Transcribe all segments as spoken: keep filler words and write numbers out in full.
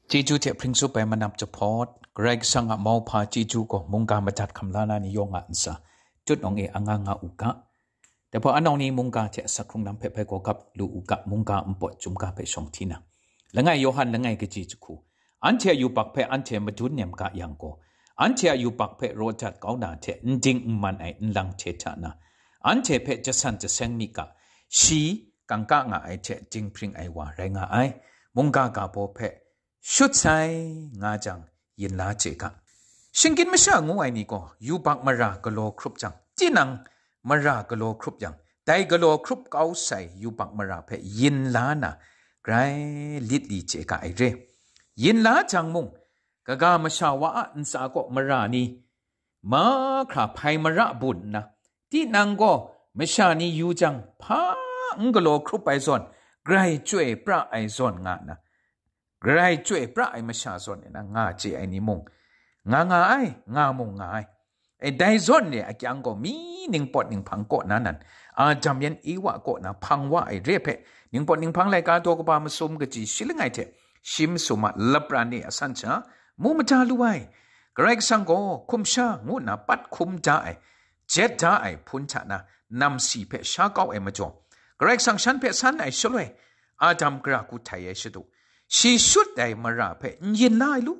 Chyeju hte hpring tsup ai manam jahpawt, Karai Kasang a mauhpa chyeju gaw mungga madat hkam la na ni yawng a ntsa, tut nawng e anga nga u ga. Dai hpa anau ni mungga hte asak hkrung lam hpe bai gawgap lu u ga, mungga npawt chyum ga hpe shawng hti na. Langai Yawhan langai kaji jahku, anhte a yubak hpe anhte madun nem ga yang gaw, anhte a yubak hpe raw dat kau na hte n ding n man ai nlang hte hta na, anhte hpe jasan jaseng mi ga, shi kangka nga ai hte dinghpring ai wa rai nga ai, mungga ga baw hpe shut sai nga jang, yin la chye ga. Shinggyim masha ngu ai ni gaw yubak mara galaw hkrup jang, tinang mara galaw hkrup yang, dai galaw hkrup kau sai yubak mara hpe yin la na, grai lit li chye ga ai re. Yin la jang mung, kaga masha wa a ntsa kaw mara ni mahkra hpai mara bun nna, tinang gaw masha ni yu jang hpa n galaw hkrup ai zawn, grai chyoi pra ai zawn nga nna, grai chyoi pra ai masha zawn e na nga chye ai ni mung, nga nga ai, nga mung nga ai. E, dai zawn e akyang gaw mi ningpawt ninghpang kaw na nan, Adam yan Ewa kaw na hpang wa ai re hpe, ningpawt ninghpang laika daw kaba masum kaji shi langai hte shi masum a lapran e a san sha, mu mada lu ai. Karai Kasang gaw hkum sha ngu nna pat hkum da ai, jet da ai hpun hta na namsi hpe sha kau ai majaw, Karai Kasang shan hpe san ai shaloi, Adam gara hku htai ai shadu, shi shut ai mara hpe n yin la ai lu.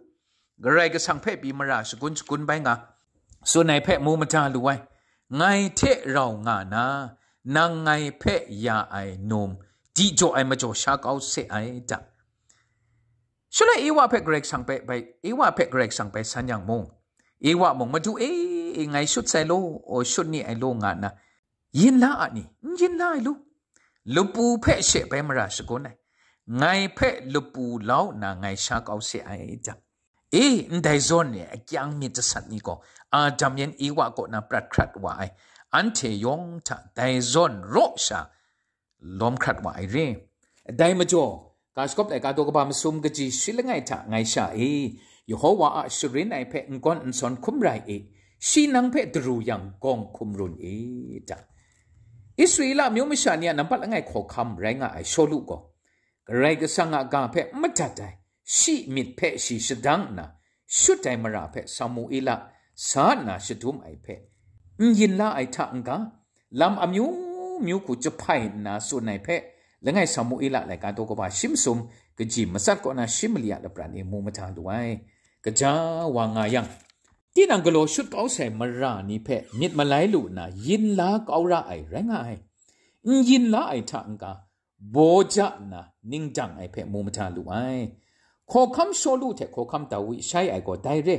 Karai Kasang hpe pyi mara shagun shagun bai nga, tsun ai hpe mu mada lu ai. Ngai hte rau nga na, nang ngai hpe ya ai num di jaw ai majaw sha kau se ai da. Shaloi Ewa hpe Karai Kasang hpe bai, Ewa hpe Karai Kasang bai san yang mung, Ewa mung, "Madu e, ngai shut sai law, o, shut ni ai law," nga nna, yin la a ni? N yin la ai lu. Lapu hpe she bai mara shagun ai. Ngai hpe lapu lau nna ngai sha kau se ai da. E, ndai zawn e akyang myit jasat ni gaw, Adam yan Ewa kaw na prat hkrat wa ai, anhte yawng hta dai zawn raw sha lawm hkrat wa ai re. Dai majaw, ga shagawp laika daw kaba masum kaji shi langai hta ngai sha e, Yehowa a sharin ai hpe n gawn n sawn hkum rai e, shi nang hpe daru yang gawng hkum run e da. Israela amyu masha ni a nampat langai hkawhkam rai nga ai Shawlu gaw, Karai Kasang a ga hpe n madat ai, shi myit hpe shi shadang nna, shut ai mara hpe Samuela sa nna shadum ai hpe, n yin la ai hta n-ga, lam amyu myu hku jahpai nna tsun ai hpe, langai Samuela laika daw kaba shi masum kaji matsat kaw na shi mali a lapran e mu mada lu ai. Kaja wa nga yang, tinang galaw shut kau sai mara ni hpe myit malai lu nna yin la kau ra ai rai nga ai. N yin la ai hta n-ga, baw ja nna ning dang ai hpe mu mada lu ai. Hkawhkam Shawlu hte hkawhkam Dawi shai ai gaw dai re.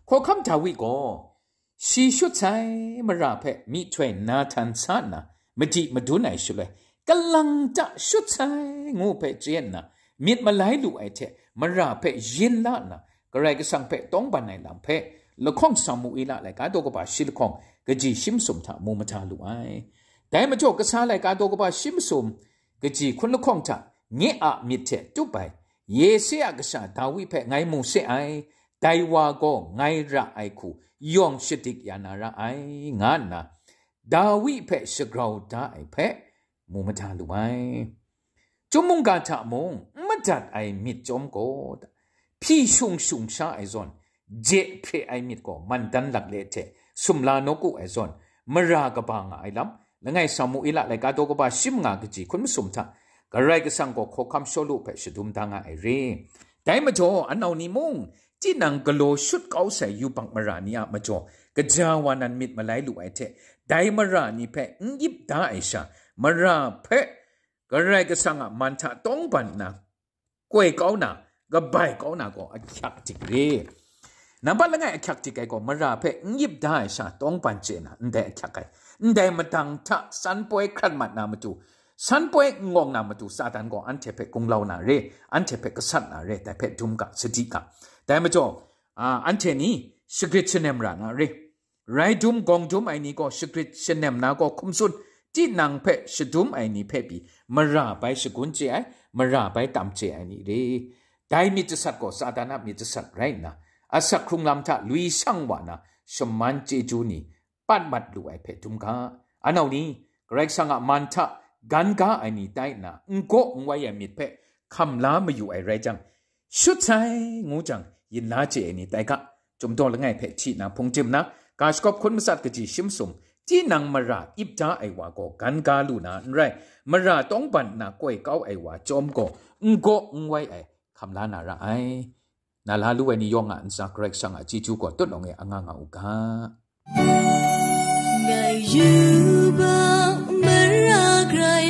Hkawhkam Dawi gaw, shi shut sai mara hpe myihtoi Nahtan sa nna madi madun ai shaloi, kalang ta shut sai ngu hpe chye nna, myit malai lu ai hte mara hpe yin la nna, Karai Kasang hpe tawngban ai lam hpe, lahkawng Samuela laika daw kaba shi lahkawng kaji shi masum hta mu mada lu ai. Dai majaw, kasa laika daw kaba shi masum kaji hkun lahkawng hta nye a myit hte tup ai, Yese a kasha Dawi hpe ngai mu se ai, dai wa gaw ngai ra ai hku yawng shadik ya na ra ai, nga nna Dawi hpe shagrau da ai hpe mu mada lu ai. Chyum mungga hta mung n madat ai myit chyawm gaw, hpyi shung shung sha ai zawn, je hpre ai myit gaw mandan lakle hte sumla nawku ai zawn, mara kaba nga ai lam, langai Samuela laika daw kaba shi manga kaji hkun masum hta, Karai Kasang gaw hkawhkam Shawlu hpe shadum da nga ai re. Dai majaw, anau ni mung, tinang galaw shut kau sai yubak mara ni a majaw, kaja wa nan myit malai lu ai hte, dai mara ni hpe n yip da ai sha, mara hpe Karai Kasang a man hta tawngban nna, koi kau na, kabai kau na gaw ahkyak dik re. Nampat langai ahkyak dik ai gaw, mara hpe n yip da ai sha tawngban chye na, ndai ahkyak ai. Ndai madang hta san poi hkrat mat na matu, san poi n ngawng na matu, Satan gaw anhte hpe gunglau na re, anhte hpe gasat na re, dai hpe dum ga, sadi ga. Dai majaw, a, anhte ni shagrit shanem ra na re. Rai dum gawng dum ai ni gaw shagrit shanem na gaw hkum tsun, tinang hpe shadum ai ni hpe pyi, mara bai shagun chye ai, mara bai tam chye ai ni re. Dai myit jasat gaw Satan a myit jasat rai nna, asak hkrung lam hta lui shang wa na, shaman chyeju ni pat mat lu ai hpe dum ga. Anau ni, Karai Kasang a man hta gan ga ai ni tai nna, n gaw n wai ai myit hpe hkam la mayu ai rai jang, Shut sai, ngu jang, yin la chye ai ni tai ga, Chyum daw langai hpe hti na hpung tim na, ga shakawp hkun matsat kaji shim sum, tinang mara ip da ai wa gaw gan ga lu na n rai, mara tawngban nna koi kau ai wa chyawm gaw n gaw n wai ai hkam la na ra ai. Na la lu ai ni yawng a ntsa Karai Kasang a chyeju gaw tutnawng e anga nga u ga. Ngai yu ba mara Karai